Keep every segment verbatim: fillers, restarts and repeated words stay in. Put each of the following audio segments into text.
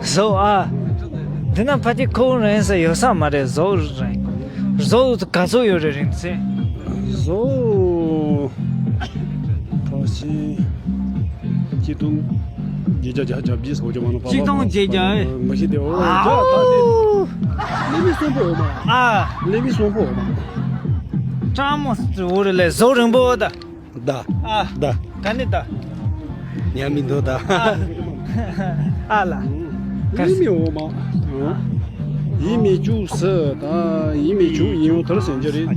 བཟོ་ཨ། འདི་ན་ཕ་གི་ཁོ་རང་ས་ཡོད་ས་མ་རེད། བཟོ་རེད། བཟོ་ག་ཚོད་ཡོད་རེད་རིང་ཚེ། བཟོ། ཕ་སི། ཅི་ཏུང་། རྒྱལ་རྒྱལ་རྒྱལ་རྒྱལ་རྒྱལ་སོགས་ཀྱི་མ་ནོ་པ། ཅི་ཏུང་རྒྱལ་རྒྱལ་ཨེ། མ་ཤི་དེ་འོ་ཨའོ། ལེ་མི་སོང་པོ་འོ་མ། ཨ། ལེ་མི་སོང་པོ་འོ་མ། ཀྲང་མོ་འོ་རེད་ལེ། བཟོ་རིང་པོ་ད། ད། ཨ། ད། ག་ནི་ད། ཉ་མི་འདུག་ད། ཨ། ཨ་ལ། ཡིན་མི་འོ་མ། ཡིན་མི་བཅུག་ཟེར་ད། ཡིན་མི་བཅུག་ཡིན་འོ་དར་ཟེར་རྒྱུ་རེད།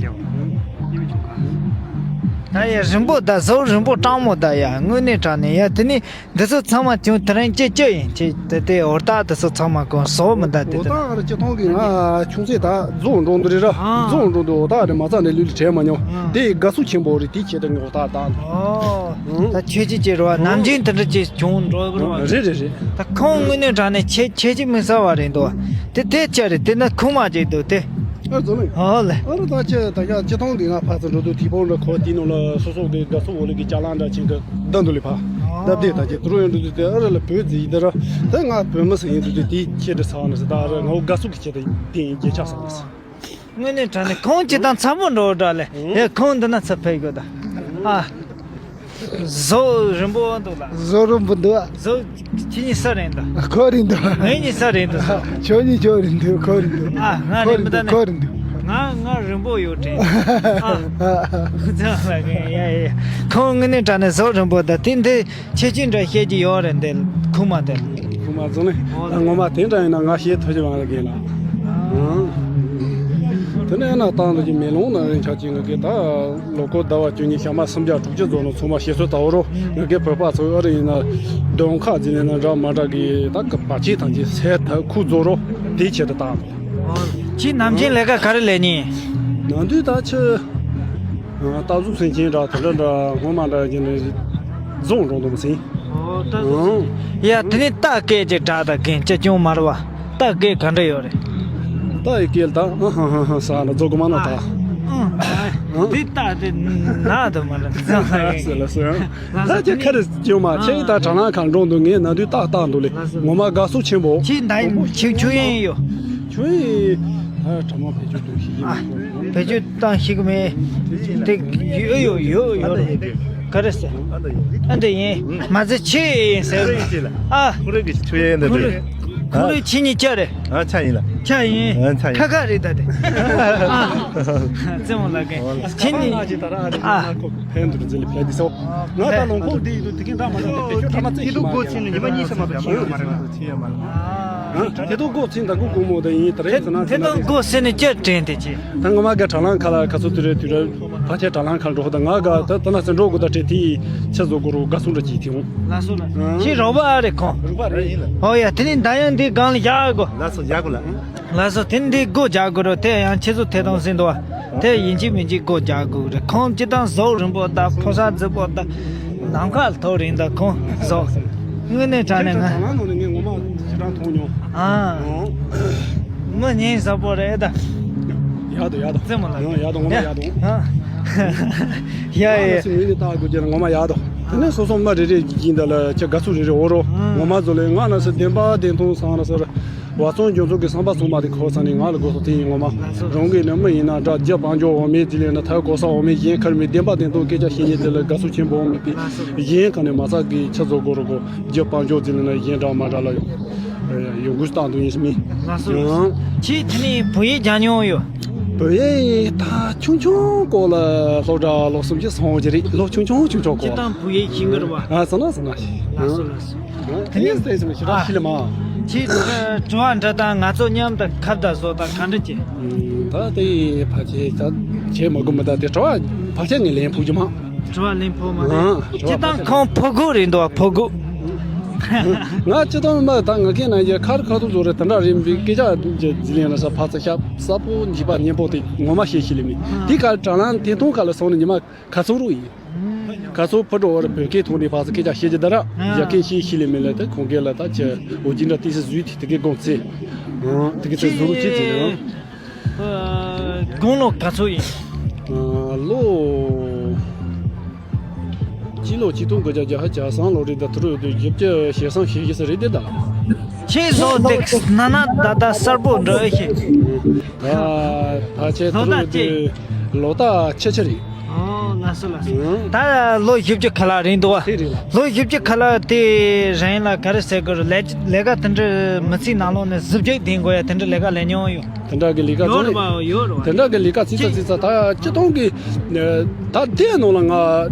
ད་ཡ་རིང་པོ་ད། བཟོ་རིང་པོ་ཀྲང་མོ་ད་ཡ། དངོས་གནས་དྲང་གནས་ཡ། དེ་ནི་འདི་ཚོ་ཚང་མ་ཀྱང་དེ་རིང་ཅི་ཅི་ཡིན་ཅི་དེ་དེ་འོ་ད་དེ་ཚོ་ཚང་མ་གོང་བཟོ་མི་ད་དེ་འོ་ད་ཨ་ར་ཅི་ཐོང་གི་ང་ཆུང་ཚེ་ད་རྫོང་འགྲོ་འདི་རེད་ར། ཨ། རྫོང་འགྲོ་འདི་འོ་ད་རེད། མ་རྩ་ནས་ལུས་ལ་བྲལ་མ་མྱོང་། ཨ། དེ་དགའ་བསུ་ཆེན་པོ་རེད། དེ་ཆེད་དུ་ངས་འོ་ད་ད། ཨོ། ཨང་། ད་ཆོས་ཅི་ཅི་རེད་བ། ནམ་རྒྱུན་དེ་འདྲ་ཅི་བྱུང་འགྲོ་གི་རེད་བ། རེད་རེད་རེད། ད་ཁོང་དངོས་གནས་དྲང་གནས་ཆེ་ཆེ་ཅི་མི་ཟ་བ་རེད་འདུག་དེ་དེ་ཅི་རེད། དེ་ན་ཁུག་མ་ཅིག་འདུག་དེ། ཨ་རྫོང་ནས། ཨོ་ལེ། ཨ་ར་ད་ཅི་ད་ཡ་ཅི་ཐོང་འདི་ང་ཕར་ཚུར་འགྲོ་དུས་དེ་ཕོ་འདྲ་ཁོ་དེ་ནང་ལ་སོ་སོ་གི་དགའ་བསུ་འོ་ལེ་གི་ཅ་ལག་འདྲ་ཆེན་གི་ད་འདུག་ལེ་ཕ། ད་དེ་ད་ཅི་དུ་རུ་ཡང་འགྲོ་དུས་དེ་ཨ་ར་ལ་བོད་ཟེར་ཡིན་ད་ར། ད་ང་བོད་མི་ཟེར་ཡིན་དུས་དེ་དེ་ཁྱེད་དེ་ཚ་བ་ན་ཟེར། ད་ཨ་ར་ང་འོ་དགའ་བསུ་གི་ཆེད་དུ་དེ་ཡིན་རྒྱལ་ཆགས་སོང་ཟེར། དངོས་གནས་དྲང་གནས་ཁོང་ཅི་དང་འཚམ་པོ་འགྲོ་འདྲ་ལེ། ཡ་ཁོང་འདི་ན་ཚ་ཕེབས་དགོས་ད། ཨ། བཟོ་རིང་པོ་འདུག་ལ། བཟོ་རིང་པོ་འདུག་བཟོ་ཁྱེད་གཉིས་ས་རེད་འདུག་ཁོ་རེད་འདུག་ངེད་གཉིས་ས་རེད་འདུག་ཁྱོད་གཉིས་ཁྱོད་རེད་འདུག་ཁོ་རེད་འདུག་ཨ། ང་རེད་མི་ད་ནི་ཁོ་རེད་འདུག་ང་ང་རིང་པོ་ཡོད་དྲན། ཨ། ཁོང་དངོས་གནས་དྲང་གནས་བཟོ་རིང་པོ་ད། དེ་འདི་ཁྱེད་ཀྱིས་འདྲ་བཤད་ཀྱི་ཡོད་རེད་འདི་ཁུག་མ་དེ། ཁུག་མ་བཟོ་ནས་ངོ་མ་དེ་འདྲ་ཡིན་ན་ང་བཤད་ཐུབ་ཀྱི་མ་རེད་གས་ལ། དེ་ནས་ན་བཏང་འདུག་གི་མེ་ལོང་ན་རིང་ཆ་གཅིག་ང་གི་ད་ལོ་འཁོར་ཟླ་བ་བཅུ་གཉིས་ཞག་མ་སུམ་བརྒྱ་དྲུག་ཅུ་རྫོགས་ནོ་ཚང་མ་བཤད་སྲོལ་ད་འོ་རོ། ང་གི་བོད་པ་ཚོ་ཨ་རི་ཡིན་ན་གདོང་ཁ་འཛིན་ལེ་ན་འདྲ་མ་འདྲ་གི་ད་གི་བར་ཆད་ཐམས་ཅད་སེལ་ཐབས་ཁུག་རྫོགས་རོ། དེའི་ཆེད་དུ་བཏང་འདུག་ཁྱེད་ནམ་རྒྱུན་ལས་ཀ་ག་རེ་ལས་ནི། ནམ་དུས་ད་ཆུ། རྟ་ཟོག་སེམས་ཅན་འདྲ་དེ་འདྲ་འདྲ་སྔོན་མ་འདྲ་ཡིན་ནི་རྫོང་འགྲོ་འདུག་ཟིན། ཨོ་ད། ཨང་། ཡ་དེ་ནི་རྟ་སྐད་ཅིག་སྒྲ་དང་རྐང་ཅི་ཅུང་མ་རེད་བ། རྟ་སྐད་ག་འདྲ་ཡོད་རེད། རྟ་ཡི་སྐད་ད་ཨ་ཧ་ཧ་ཧ་ས་ན་རྫོགས་གི་མ་ན་ད། ཨང་། དེ་རྟ་དེ་ན་དུ་མ་ལ་ཟ་ས་ཡིན། ཟེར་ལ་ཟེར། ད་ཅི་ཁ་རེ་ཅུང་མ་ཁྱེད་ད་དྲ་ལམ་ཁ་འགྲོ་འདུག་ངས་ན་དུས་རྟ་རྟ་འདུག་ལེ། ངོ་མ་དགའ་བསུ་ཆེན་པོ། ཁྱེད་ད་ཆུ་ཆུ་ཡིན་ཡོད། ཆུ་ཡིན། ད་དྲ་མ་བེད་སྤྱོད་དུ་ཤེས་ཀྱི་མ་རེད། བེད་སྤྱོད་བཏང་ཤེས་ཀྱི་མེད། དེ་ཡོད་ཡོད་ཡོད་ཡོད་རེད། ག་རེ་ཟེར། ཨ་འདྲ་ཡིན། མ་ཟེར་ཆེ་ཡིན་ཟེར། ཨ། ཁོ་རེ་གི་ཆུ་ཡན་འདི་ཁོ་རེ་ཁོ་རེ་ཆེ་ཉིད་ཅག་རེད། ཨ་ཆ་ཡིན་ལ། ཆ་ཡིན། ཨ་ཆ་ཡིན། ཁ་ཁ་རེད་ད་དེ། ཨ། རྩེ་མོ་ལ་གན་ཆེ་ཉིད། ཨ། ཕན་དུ་འཛིན་ལ་ཕན་དུ་སོ། ང་ད་ལོང་ཁོག་འདི་ཡིན་དུ་དེ་གིན་ད་མ་ད་དེ་ཁྱོད་ད་མ་རྩེ་ཤི་མ་རེད། དེ་དུ་གོ་ཆེ་ནི་ཉི་མ་གཉིས་ས་མ་ད་ཆེ་ཡོད་མ་རེད། ཆེ་ཡོད་མ་རེད། དེ་དུ་སྒོ་ཚིག་དང་སྒོ་ཀུ་མོ་དང་ཡིན་དེ་རེད་ཟེར་ན་ཟེར་ན། དེ་དང་སྒོ་ཟེར་ནས་ཅི་དྲན་དེ་ཅི། ད་ངོ་མ་ག་དྲ་ལམ་ཁ་ལ་ཁ་སོ་དུ་རེ་དུ་རེ་ཕ་ཁྱེད་དྲ་ལམ་ཁ་འགྲོ་ད་ང་ག་ད་ད་ན་ཟེར་འགྲོ་དགོས་ད་དྲེ་དེ་ཆ་བཟོ་དགོས་རོ་དགའ་སོང་འདྲ་ཅིག་དེ་འོང་། ལ་སོ་ལ་ཁྱེད་རོགས་པ་ཨ་རེ་ཁོང་། རོགས་པ་རེ་ཡིན་ལ། ཨོ་ཡ་དེ་ནི་ད་ཡང་འདི་སྒང་ལ་བཞག་དགོས། ལ་སོ་བཞག་དགོས་ལ། ལ་སོ་དེ་ནི་འདི་སྒོ་རྒྱག་དགོས་རོ་དེ་ཡང་ཆེ་ཚོ་ཐེ་དང་ཟིན་དོ། དེ་ཡིན་གཅིག་མིན་གཅིག་སྒོ་རྒྱག་དགོས་རེད། ཁོང་སྤྱི་བཏང་ཟོག་རིང་པོ་དང་ཕོ་གསར་རྫི་པོ་དང་ནམ་མཁའ་ལ་ཐོག་རིང་དང་ཁོང་ཟོག་དངོས་གནས་དྲང་གནས་ང་། ཁྱེད་ཚོ་དྲ་ལམ་ནང་ནས་ངས་ངོ་མ་ཞེ་དྲག་མཐོང་མྱོང་། ཨ། ཨོ། མི་ཉན་ས་པོ་རེད་ད། ཡག་དོ་ཡག་དོ། རྩེ་མོ་ལ། ཡག་དོ་ངོ་མ་ཡག་དོ། ཨ། ཡ་ཡ། ང་ལ་སུ་མི་ནི་ལྟ་དགོས་ཀྱི་ངོ་མ་ཡག་དོ། དེ་ནས་སོ་སོ་མ་རེ་རེ་ཡིན་ད་ལ་ཁྱེད་དགའ་ཚོར་རེ་རེ་འོ་རོ། ངོ་མ་ཚོ་ལས་ང་ན་སུ་བདེན་པ་བདེན་མཐོང་སང་ན་སུ་ར། བ་ཚོང་ལྗོངས་ཚོགས་ཀྱི་བསམ་པ་ཚང་མ་དེ་ཁོ་ཚང་ནས་ང་ལ་དགོས་སོ་དེ་ཡིན་ངོ་མ། རང་གི་ནི་མི་ཡིན་ན་འདྲ་རྒྱུ་སྤང་འཇོག་འོ་མའི་རྗེས་ལས་ན་ཐར་གོ་ས་འོ་མའི་གཞན་ཁར་མི་བདེན་པ་བདེན་མཐོང་སྐད་ཆ་བཤད་ཉེན་དེ་ལ་དགའ་བསུ་ཆེན་པོ་འོ་མི་པའི་གཞན་གང་ནས་མ་ཚག་གི་ཆ་བཟོ་དགོས་རོ་གོ། རྒྱུ་སྤང་འཇོག་རྗེས་ལས་ན་གཞན་འདྲ་མ་འདྲ་ལ་ཡོང་ཡོང་དགོས་སྟངས་དུ་ཡིན་སྨིན། ལགས་སོ་ལགས་སོ། ཡང་། ཁྱེད་དེ་ནས་བོད་ཡིག་སྦྱང་མྱོང་ཡོད། བོད་ཡིག་ད་ཆུང་ཆུང་སྐོར་ལ་སློབ་གྲྭ་ལོ་གསུམ་བཅུ་སོང་གི་རེད། ལོ་ཆུང་ཆུང་ཆུང་ཆུང་སྐོར། ཁྱེད་དང་བོད་ཡིག་ཤེས་གི་རེད་བ། ཨ་ཟ་ན་ཟ་ན་ཤེས། ལགས་སོ་ལགས་སོ། དེ་ནས་སྟེང་སེམས་ཞེ་དྲག་ཤི་ལ་མ། ཁྱེད་དྲི་བ་འདྲི་སྟངས་ང་ཚོ་མཉམ་དུ་ཁ་བརྡ་བཟོ་དང་ག་འདྲ་བྱེད། ད་དེ་ཕལ་ཆེར་ད་བྱེད་མ་དགོས་མི་ད་དེ་དྲི་བ་ཕལ་ཆེར་ངས་ལན་ཕུག་རྒྱུ་མ། དྲི་བ་ལན་ཕོག་མ་རེད། ཨང་། སྤྱིར་བཏང་ཁོང་ཕོ་རྒོད་རེད་འདུག་ཕོ་རྒོད། ང་སྤྱིར་བཏང་མ་ད་ང་ཁེ་ན་ཡ་ཁར་ཁ་ཐུག་བཟོ་རེད་དེ་འདྲ་རིམ་པའི་སྐད་ཆ་རྗེས་ལན་ལ་ས་ཕ་ཚ་ཤ་ས་པོ་འཇིགས་པ་སྙན་པོ་དེ་ངོ་མ་ཤེས་ཤེས་ལེ་མི་དེ་ག་དྲ་ལམ་དེ་མཐོང་ག་ལ་སོང་ནས་ཉི་མ་ཁ་སོ་རུ་ཡིན། ཁ་སོ་ཕུ་འགྲོ་བར་བོད་སྐད་ཐོག་ནས་ཕ་ཚ་སྐད་ཆ་བཤད་ཀྱི་ད་ར་ཡ་ཁེ་ཤེས་ཤེས་ལེ་མི་ལ་ད་ཁོང་སྐད་ལ་ད་ཅི་འོ་ཇི་འདྲ་ཏི་སི་བཟོས་དེ་དེ་གའི་དགོངས་ཚེ་དེ་གའི་ཚེ་བཟོ་རུ་ཅི་ཚེ་རེད། དགུང་ལོ་ག་ཚོད་ཡིན། ལོ་ སྤྱི་ལོ་ཆིག་སྟོང་དགུ་བརྒྱ་བརྒྱད་ཅུ་གྱ་གསུམ་ལོ་རེད་ད། དུ་རུ་དུ་བཞི་བཅུ་ཞེ་གསུམ་ཞེ་བཞི་ས་རེད་དེ་ད། ཁྱེད་ཚོ་དེ་ན་ན་ད་ད་གསར་པོ་འགྲོ་ཤེས། ད་ད་ཆེ་དུ་རུ་དུ་ལོ་ད་ཆེ་ཆེ་རེད། ཨོ་ལགས་སོ་ལགས་སོ། ད་ལོ་བཞི་བཅུ་ཁ་ལག་རིང་འདུག་བ། དེ་རེད་ལ། ལོ་བཞི་བཅུ་ཁ་ལག་དེ་རིང་ལ་ག་རེ་ཟེར་དགོས་རེད། ལས་ལས་ཀ་དེ་འདྲ་མི་ཚེ་ནང་ལོགས་ནས་གཟི་བརྗིད་ལྡན་དགོས་ཡ་དེ་འདྲ་ལས་ཀ་ལས་མྱོང་ཡོད། དེ་འདྲ་གི་ལས་ཀ་ཡོད་རེད་བ། ཡོད་རེད་བ། དེ་འདྲ་གི་ལས་ཀ་ཙི་ཙ་ཙི་ཙ་ད་སྤྱི་བཏང་གི་ད་དེའི་ནང་ལ་ང་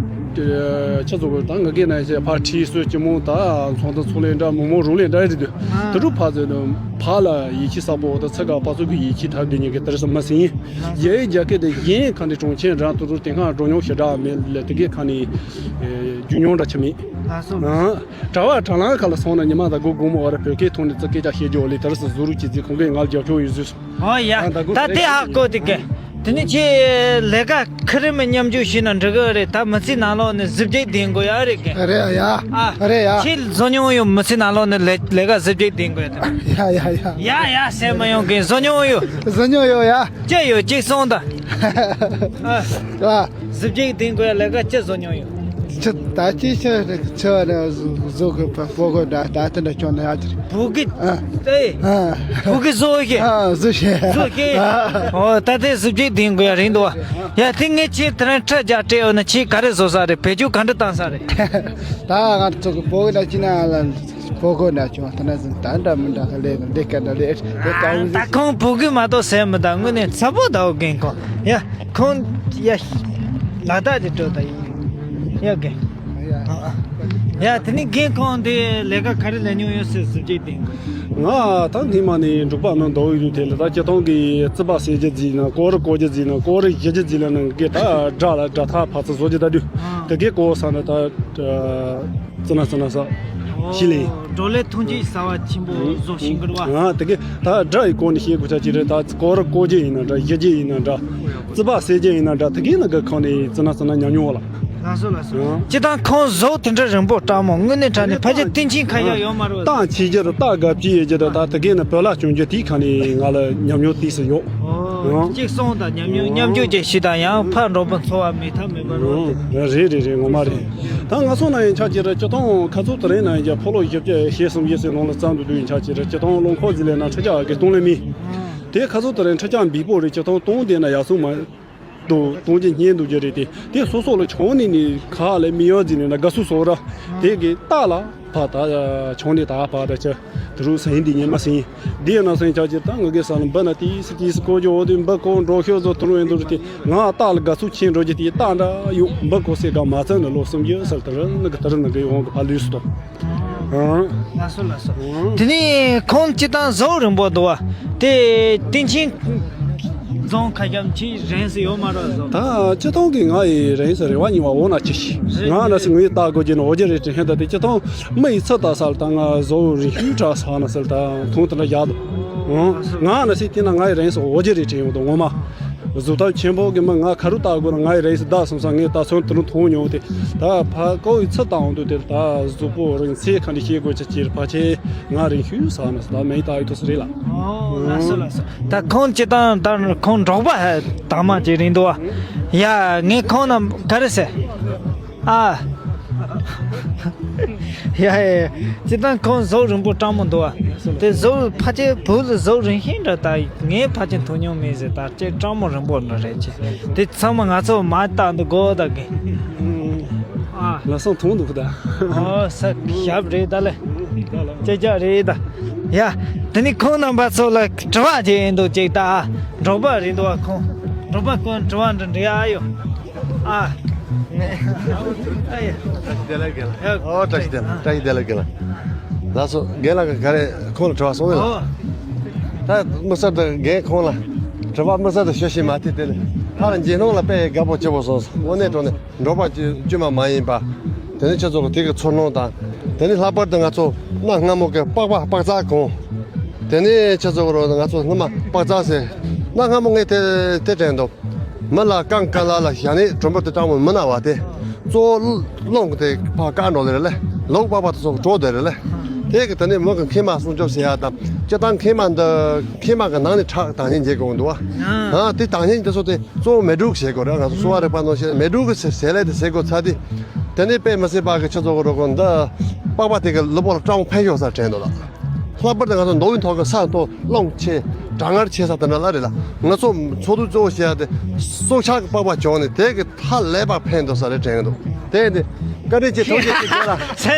ཆ་ཚོ་གི་ད་ང་གི་ན་ཡ་ཕར་ཁྲིད་སོ་སྐྱི་མོ་ད་ཚོང་ད་ཚོང་ལས་འདྲ་མོ་མོ་རུ་ལས་འདྲ་རེད་དུ་དུ་རུ་ཕ་ཚོ་ནི་ཕ་ལ་ཡིད་ཆེས་ས་པོ་ད་ཚ་ག་པ་ཚོ་གི་ཡིད་ཆེས་ཐབས་དེ་ཉིད་ཀྱི་དེར་སོ་མ་སིན། ཡའི་རྒྱ་སྐད་དེ་གཞན་ཁ་ནས་གྲོང་ཁྱེར་འདྲ་དུ་རུ་དེ་སྔ་འགྲོ་མྱོང་ཞེ་དྲག་མེད་ལ་དེ་གའི་ཁ་ནས་རྒྱུ་མྱོང་འདྲ་ཆ་མེད། ལགས་སོ། གྲྭ་བ་གྲྭ་ལང་ཁ་ལ་སོང་ན་ཉི་མ་དང་སྒོ་སྒོ་མོ་བར་བོད་སྐད་ཐོག་ནས་ཙི་སྐད་ཆ་བཤད་རྒྱུ་ལས་དེར་སོ་བཟོ་རུ་ཅི་ཙི་ཁོང་གིས་ང་ལ་རྒྱབ་སྐྱོར་ཡོད་ཟོས། ཨོ་ཡ། ད་དེ་ཧ་གོ་དེ་ག་དེ་ནི་ཁྱེད་ལས་ཀ་ཁ་རི་མི་མཉམ་འཇུག་བྱས་ན་འགྲིག་གི་རེད། ད་མི་ཚེ་ནང་ལོགས་ནས་གཟི་བརྗིད་ལྡན་དགོས་ཡ་རེད་གི། རེད་ཡ། ཨ། རེད་ཡ། ཁྱེད་བཟོ་མྱོང་ཡོད། མི་ཚེ་ནང་ལོགས་ནས་ལས་ལས་ཀ་གཟི་བརྗིད་ལྡན་དགོས་ཡ་དེ། ཡ་ཡ་ཡ། ཡ་ཡ་ཟེར་མ་ཡོང་གི། བཟོ་མྱོང་ཡོད། བཟོ་མྱོང་ཡོད་ཡ། ཅི་ཡོད་ཅིག་གསུངས་དང་། ཨ། ཨ། གཟི་བརྗིད་ལྡན་དགོས་ཡ་ལས་ཀ་ཅི་བཟོ་མྱོང་ཡོད། ཆུ་ད་ཅི་ཆུ་ཆུ་ནས་བཟོ་གི་པ་པོ་གོ་ད་ད་དེ་འདྲ་ཁྱོད་ནས་ཡ་ཅི། བུ་གི། ཨ། ཨེ། ཨ། བུ་གི་བཟོ་ཤེས། ཨ། བཟོ་ཤེས། བཟོ་ཤེས། ཨ། ཨོ་ད་དེ་གཟི་བརྗིད་ལྡན་དགོས་ཡ་རིང་དུ་བ། ཡ་དེ་ངས་ཁྱེད་དེ་རིང་ཁྲི་བརྒྱ་སྤྲད་ཡོད་ན་ཁྱེད་ག་རེ་བཟོ་ས་རེད། བེད་སྤྱོད་ག་འདྲ་བཏང་ས་རེད། ད་ང་ཚོ་གི་པོ་གི་ད་ཅི་ན་ལ། ཕོ་རྒོད་འདྲ་བྱུང་། ད་ནས་ཟིན་ད་འདྲ་མི་འདྲ་ཁ་ལས་ན་འདི་ཀ་འདྲ་ལས་དེ་ཀ་ད་ཁོང་བུ་གུ་མ་གཏོགས་ཟེར་མི་ད་དངོས་གནས་ཚ་པོ་ད་འོ་རྒན་ཁོང་ཡ་ཁོང་ཡ་ལ་དྭགས་དེ་འགྲོ་ད་ཡིན་ཡ་རྒན། ཡ་དེ་ནི་རྒན་ཁོང་དེ་ལས་ཀ་ག་རེ་ལས་མྱོང་ཡོད་ཟེར་ཟེར་གྱི་དེ། ང་ད་སྔོན་མ་ནས་འབྲོག་པ་ནང་འདུག་ཡོད་དུས་དེ་ལ་ད་སྤྱི་བཏང་གི་རྩི་པ་སེལ་རྒྱུ་ཟིན་ན་སྐོར་ར་བརྐོ་རྒྱུ་ཟིན་ན་སྐོར་ར་བཞི་རྒྱུ་ཟིན་ལ་ནང་གི་ད་དགྲ་ལ་དགྲ་ཐག་ཕར་ཚུར་བཟོ་རྒྱུ་ད་དུས་དེ་གའི་བརྐོ་ས་ན་ད། ཙི་ན་ཙི་ན་ས། ཤི་ལིང་། བགྲོ་གླེང་ཐུང་ཅིག་ཟ་བ་ཆེན་པོ་བཟོ་ཤིང་གི་རེད་བ། ང་དེ་གི་ད་དགྲ་ཡི་སྐོར་ནས་བཤད་དགོས་ཆ་ཅིག་རེད། ད་སྐོར་ར་བརྐོ་རྒྱུ་ཡིན་ན་འདྲ། བཞི་རྒྱུ་ཡིན་ན་འདྲ། རྩི་པ་སེལ་རྒྱུ་ཡིན་ན་འདྲ། དེ་གི་ནང་གི་ཁོང་ནས་ཙི་ན་ཙི་ན་ཉམས་མྱོང་བ་ལ། ལགས་སོ་ལགས་སོ། ཨང་། སྤྱིར་བཏང་ཁོང་བཟོ་དེ་འདྲ་རིང་པོ་སྤྲང་མོ་དངོས་གནས་དྲང་གནས་ཕལ་ཆེར་སྟེང་ཆེན་ཁ་ཡག་ཡོད་མ་རེད་བ། ཏང་ཆེ་རྒྱུ་ར་ཏ་དགའ་བྱེད་ཡོད་རྒྱུ་ར་ད་དེ་གི་ནང་བོད་ལ་བྱུང་རྒྱུ་དེའི་ཁ་ནས་ང་ལ་ཉམས་མྱོང་ཏིས་སུ་ཡོད། ཨོ། ཨང་། གཅིག་སོང་དང་ཉམས་མྱོང་ཨང་། ཉམས་འགྱུར་ཅིག་ཞུས་དང་ཡང་ཕར་འགྲོ་པ་འཚོ་བ་མེད་ཐབས་མེད་པ་རོ། ཨང་། རེད་རེད་རེད། ངོ་མ་རེད། ད་ང་ཚོ་ན་ཡང་ཆ་ཅི་རེད། སྤྱི་བཏང་ཁ་ཚོ་དེ་རིང་ན་ཡང་ཕོ་ལོ་བཞི་བཅུ་ཞེ་གསུམ་ཞེ་གསུམ་ནང་ལ་བརྩམས་འདུག་དུས་ཡང་ཆ་ཅི་རེད། སྤྱི་བཏང་རླངས་འཁོར་ཟིན་ལས་ན་ཁྲི་ཆག་གི་སྟོང་ལས་མིན། དེ་ཁ་ཚོ་དེ་རིང་ཁྲི་ཆག་འབིག་པོ་རེད། སྤྱི་བཏང་སྟོང་དེ་ན་ཡག་སོང་མ་འདུག་སྟོང་གི་བསྙེན་འདུག་རྒྱུ་རེད་དེ། དེ་སོ་སོ་ལ་ཆང་ནི་ནི་ཁ་ལས་མི་ཡོད་ཟིན་ནི་ན་དགའ་སུ་སོ་ར། དེ་གི་རྟ་ལ་ཕ་ད་ཆང་ནི་ད་ཕ་ད་ཆ་དེ་རུ་སེང་འདི་ཉི་མ་སེང་། འདི་ཡང་ན་སེང་ཆ་ཅི་ད་ང་གི་ས་ལ་འབུ་ན་ཏིས་ཏིས་ཀོ་ཇོ་འོ་དེ་འབུ་ཀོ་འགྲོ་ཤོད་ཟོ་དུ་རུ་ཡིན་དུ་རུ་དེ་ང་རྟ་ལ་དགའ་སུ་ཆེན་འགྲོ་རྒྱུ་དེ་རྟ་འདྲ་ཡོད། འབུ་ཀོ་སེ་ག་མ་ཚན་ནི་ལོ་སུམ་ཅུ་སལ་དར་ནི་གི་དར་ནི་གི་འོང་གི་ཕ་ལུས་སུ་དོ། ཨང་། ལགས་སོ་ལགས་སོ། ཨང་། དེ་ནས་ཁོང་སྤྱི་བཏང་བཟོ་རིང་པོ་འདུག་བ། དེ་སྟེང་ཆེན་རྫོང་ཁ་ཤམ་ཆེ་རེད་ཟེར་ཡོད་མ་རེད་བཟོ། ད་སྤྱི་བཏང་གི་ང་ཡི་རེད་ཟེར་རེ་བ་ཉིན་བ་འོ་ན་ཅི་ཞིག་ང་ན་སི་ངུའི་ལྟ་དགོས་ཀྱི་ནི་འོ་ཅི་རེད་དྲན་ཧེ་ད་དེ་སྤྱི་བཏང་མི་ཡི་ཚུལ་ལྟ་སལ་ད་ང་བཟོ་རིང་ཤུལ་དྲག་ས་ན་སལ་ད་མཐོང་དེ་འདྲ་བཞག་འདུག་ཨང་། ང་ན་སི་དེ་ན་ང་ཡི་རེད་ཟེར་འོ་ཅི་རེད་དྲན་ཡོང་འདུག་ངོ་མ། གཟུགས་ཐབས་ཆེན་པོ་གི་མི་ང་ཁ་རུ་ལྟ་དགོས་ན་ང་ཡི་རེད་ཟེར་བདག་སོང་ས་ངས་ད་སོན་དུ་རུ་མཐོང་མྱོང་དེ། ད་ཕ་ཀའོ་ཡི་ཚུལ་ལྟ་འོང་དུས་དེར་ད་གཟུགས་པོ་རིང་ཚེ་ག་འདྲ་ཤེས་དགོས་ཆ་ཅིར་ཕ་ཆེ་ང་རིང་ཤུལ་ས་ན་ད་མེ་ད་ཡི་ཐོ་སི་རེད་ལ། ཨོ་ལགས་སོ་ལགས་སོ། ད་ཁོང་སྤྱི་བཏང་ད་ཁོང་འབྲོག་པ་ཧ་དང་མ་ཅིག་རིང་འདུག་བ། ཡ་ངས་ཁོང་ན་ག་རེ་ཟེར། ཨ། ཡ་ཡ། སྤྱིར་བཏང་ཁོང་གཟུགས་རིང་པོ་སྤྲང་མོ་འདུག་བ། དེ་གཟུགས་ཕལ་ཆེར་བུ་ལ་གཟུགས་རིང་ཤིང་འདྲ་ད་ངས་ཕལ་ཆེར་མཐོང་མྱོང་མེད་ཟེར། ད་ཅེ་སྤྲང་མོ་རིང་པོ་འདྲ་རེད་ཅེ། དེ་ཚང་མ་ང་ཚོ་མ་བཏགས་འདུག་གོ་ད་གི། ཨ། ལ་སང་མཐོང་འདུག་ད། ཨོ་ས་ཞབས་རེད་ད་ལེ། ཅེ་ཅག་རེད་ད། ཡ། དེ་ནི་ཁོང་རྣམ་པ་ཚོ་ལ་དྲི་བ་ཅིག་ཡིན་འདུག་ཅིག་ད། འབྲོག་པ་རེད་འདུག་བ་ཁོང་། འབྲོག་པ་ཁོང་དྲི་བ་འདྲ་འདྲི་ཨ་ཡོ། ཨ། ཨ་ཡ། བདེ་ལེགས་རྒན་ལགས། ཨོ་བཀྲ་ཤིས་བདེ་ལེགས། བཀྲ་ཤིས་བདེ་ལེགས་རྒན་ལགས། ལགས་སོ་རྒན་ལགས་ག་རེ་ཁོང་ལ་དྲི་བ་སོང་ལེ་ལགས། ཨོ། ད་དམིགས་བསལ་དུ་རྒན་ཁོང་ལ་དྲི་བ་དམིགས་བསལ་དུ་ཞུ་ཤེས་མ་ཐེ་དེ་ལས་ཕར་རྗེས་གནང་ལ་དཔེ་དགའ་པོ་ཆེ་བོ་སོང་སོང་། དངོས་གནས་དྲང་གནས་འབྲོག་པ་དཀྱུས་དཀྱུས་མ་མ་ཡིན་པ། དེ་ནས་ཁྱེད་ཚོ་གི་དེ་གི་ཚོར་སྣང་དང་། དེ་ནས་ལྷག་པར་དུ་ང་ཚོ་གནའ་སྔ་མོ་གི་པགས་པ་པགས་ཚག་གོང་། དེ་ནས་ཁྱེད་ཚོ་གི་རོ་ང་ཚོ་སྔོན་མ་པགས་ཚག་ཟེར། གནའ་སྔ་མོ་ངས་དེ་དེ་དྲན་འདུག་མི་ལ་རྐང་ཀ་ལ་ལ་ཞྭ་ནས་གྲུམ་བུ་དེ་སྤྲང་མོ་མི་ན་བ་དེ། གཙོ་བོ་རླུང་གི་དེ་ཕར་བཀག་འགྲོ་ལེ་རེད་ལེ། ལོག་པགས་པ་དེ་ཚོ་གྲོགས་དེ་རེད་ལེ། དེ་གི་དེ་ནས་མི་གི་མཁལ་མ་སྲུང་སྐྱོབ་ཟེར་ཡ་དང་། སྤྱིར་བཏང་མཁལ་མ་འདི་མཁལ་མ་གི་ནང་ནས་ཁྲག་དྭངས་སྙིགས་འབྱེད་དགོས་འདུག་བ། ཨ། དེ་དྭངས་སྙིགས་དེ་ཚོ་དེ་གཙོ་བོ་མེ་འབྲུག་བྱེད་དགོས་རེད། ང་ཚོ་གསོ་བ་རིག་པ་ནང་བཤད་མེ་འབྲུག་གི་ཟས་ལས་དེ་བཟོ་དགོས་ཚར་དེ། དེ་ནས་དཔེ་མི་སྲིད་པ་གི་ཆི་ཟེར་དགོས་རེད་གོ། འདི་པགས་པ་དེ་གི་ལུས་པོ་ལ་སྐྲག་སྣང་ཕན་ཡོད་ས་དྲན་འདུག་ལ། ལྷག་པར་དུ་ང་ཚོ་མདོ་དབུས་ཐོག་གི་ས་མཐོ་རླུང་ཆེ་གྲང་ངར་ཆེ་ས་དེ་འདྲ་ལ་རེད་ལ། ང་ཚོ་འཚོ་སྡོད་གཙོ་བོ་བྱེད་ཡ་དེ་སྲོག་ཆགས་ཀྱི་པགས་པ་བྱུང་ནས་དེ་གི་ཧ་ལས་པ་ཕན་འདུག་ས་རེད་དྲན་གི་འདུག་དེ་ཡིན་དུས་བཀའ་དྲིན་ཆེ། ཐུགས་རྗེ་ཆེ་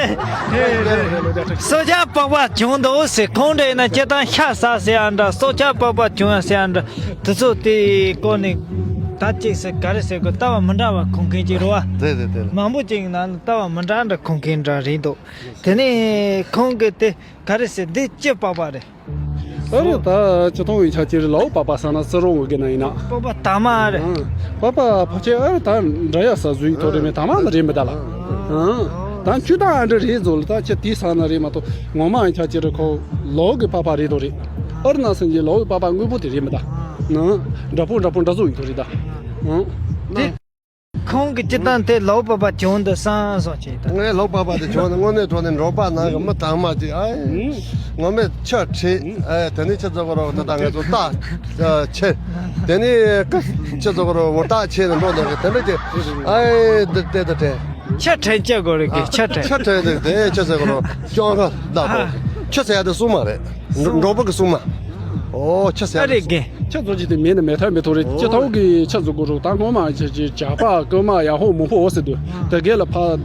རྒན་ལགས། སྲོག་ཆགས་པགས་པ་བྱུང་འདུག་ཟེར། ཁོང་འདྲ་ཡིན་ན་སྤྱིར་བཏང་ཤ་ཟ་ཟེར་ཡ་འདྲ། སྲོག་ཆགས་པགས་པ་བྱུང་ཡ་ཟེར་ཡ་འདྲ། དེ་ཚོ་དེ་སྐོར་ནས་ད་ཅིག་ཟེར་ག་རེ་ཟེར་དགོས། ལྟ་བ་མི་འདྲ་བ་གོ་མཁན་ཅིག་རེད་བ། རེད་རེད་རེད། མང་པོ་ཅིག་ནང་ལ་ལྟ་བ་མི་འདྲ་འདྲ་གོ་མཁན་འདྲ་རེད་འདུག་དེ་ནས་ཁོང་གིས་དེ་ག་རེ་ཟེར། འདི་ཅི་པགས་པ་རེད། ཨ་རེ། ད་སྤྱིར་བཏང་བའི་ཆ་ཅིག་ལའོ་པགས་པ་ཟེར་ན་རྩི་རོ་ངོ་གི་ན་ཡིན་ན། པགས་པ་དྭངས་མ་རེད། ཨང་། པགས་པ་ཕལ་ཆེར་ཨ་རེ་ད་འདྲ་ཡ་ཟ་ཟུའི་ཐོག་རེད་མེད། དྭངས་མ་མ་རེད་མི་ད་ལ། ཨང་། ད་བཅུད་དང་ཨ་འདྲ་རེད་ཟོ་ལ། ད་ཁྱེད་དེ་ཟ་ན་རེད་མ་གཏོགས་ངོ་མ་ཡང་ཆ་ཅིག་རེད། ཁོ་ལའོ་གི་པགས་པ་རེད་དོ་རེད། ཨ་རེ་ན་སེམས་ཀྱི་ལའོ་པགས་པ་དངོས་པོ་དེ་རེད་མི་ད། ཨང་། འདྲ་པོ་འདྲ་པོ་འདྲ་བཟོ་ཡི་ཐོག་རེད་ད། ཨང་། དེ། ཁོང་གིས་སྤྱིར་བཏང་དེ་ལའོ་པགས་པ་བྱུང་འདུག་བསམ་སོང་ཅིག་ད། ངའི་ལའོ་པགས་པ་དེ་བྱུང་ནས་དངོས་གནས་དྲང་གནས་འབྲོག་པ་ནང་གི་མི་དྭངས་མ་ཅིག་ཨ། ངོ་མས་ཆུ་ཁྲིད། ཨ། དེ་ནས་ཆུ་ཚོད་གོ་རོགས་ད་ལྟ་ང་ཚོ་རྟ་ཁྱེར། དེ་ནས་ཀི་ཆུ་ཚོད་གོ་རོགས་འོ་རྟ་ཁྱེར་ནས་འགྲོ་འདུག་གི་དེ་འདྲ་ཅིག་ཨ། འདི་ལྟས་དུ་དྲན། ཆུ་ཁྲིད་ཅི་དགོས་རེད་གི། ཆུ་ཁྲིད། ཆུ་ཁྲིད་འདུག་དེ་ཆུ་ཚོད་གོ་རོགས་ཅོང་ཁ་བདག་པོ། ཆུ་ཟེར་ཡ་དེ་སྲུང་མ་རེད། འབྲོག་པ་གི་སྲུང་མ། ཨོ་ཆུ་ཟེར་ཡ་དེ། ཨ་རེད་གི། ཆུ་བཟོ་ཅིག་དེ་མེད་ན་མེད་ཐབས་མེད་ཐོག་རེད། ཨོ། ཅི་ཐོག་གི་ཆུ་བཟོ་དགོས་རུང་ད་སྔོན་མ་ཆུ་ཅིག་ཇག་པ་རྐུན་མ་ཡག་ཧོ་མང་པོ་འོ་ཟེར་དུས་དེ་གས་ལ་ཕ་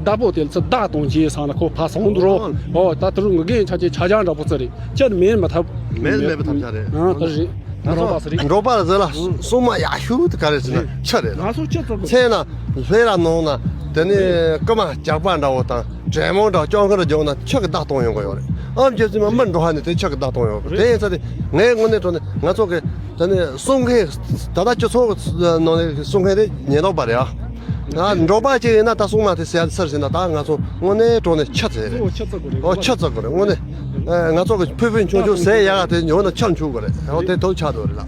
བདག་པོ་དེ་ཚོ་བདག་གཏོང་བྱས་ས་ན་ཁོ་ཕ་སོང་འདུག་རོ། ཨོ་ད་དུ་རུ་ངུ་གེ་ཆ་ཅིག་ཆ་ཅང་འདྲ་པོ་ཚོ་རེད། ཆུ་མེད་མ་ཐབས་མེད་མེད་པ་ཐབས་ཆ་རེད། ཨ་ད་རེད། འབྲོག་པ་ཟེར་རེད། འབྲོག་པ་ལ་ཟེར་ལ་སྲུང་མ་ཡག་ཤོས་དེ་ག་རེ་ཟེར་ན་ཆུ་རེད་ལ། ང་ཚོ་ཆུ་བཙོ་དགོས། མཚན་ན་ལྷས་ར་ནང་ན་དེ་ནས་རྐུན་མ་ཇག་པ་འདྲ་བོ་དང་དྲེད་མོང་འདྲ་བོ་སྤྱང་ཀི་ར་རྒྱུག་ན་ཆུ་གི་བདག་གཏོང་ཡོང་གི་ཡོད་རེད། ཨམ་ཅོ་ཙི་མ་མི་འགྲོ་ཧ་ནས་དེ་ཆུ་གི་བདག་གཏོང་ཡོང་གི། དེ་ཡིན་ཚ་དེ་ངའི་དངོས་གནས་དྲང་གནས་ང་ཚོ་གི་དེ་ནས་སྲུང་མཁན་ད་ལྟ་སྤྱི་ཚོགས་ནང་ནས་སྲུང་མཁན་དེ་ཉེན་རྟོག་པ་རེད་ཨ། ང་འབྲོག་པ་ཅིག་ཡིན་ན་ད་སྲུང་མ་དེ་ཟེར་ཚར་ཟིན་ན་ད་ང་ཚོ་དངོས་གནས་དྲང་གནས་ཆུ་ཟེར་རེད། ཨོ་ཆུ་བཙོ་དགོས་རེད། ཨོ་ཆུ་བཙོ་དགོས་རེད་དངོས་གནས། ཨ། ང་ཚོ་གི་ཕུད་ཕུད་ཆུང་ཆུང་ཟས་ཡག་དེ་ཉོ་ན་ཆུ་འཁྱུག་དགོས་རེད། ཨོ་དེ་དོ་ཆགས་འདུག་རེད་ལ།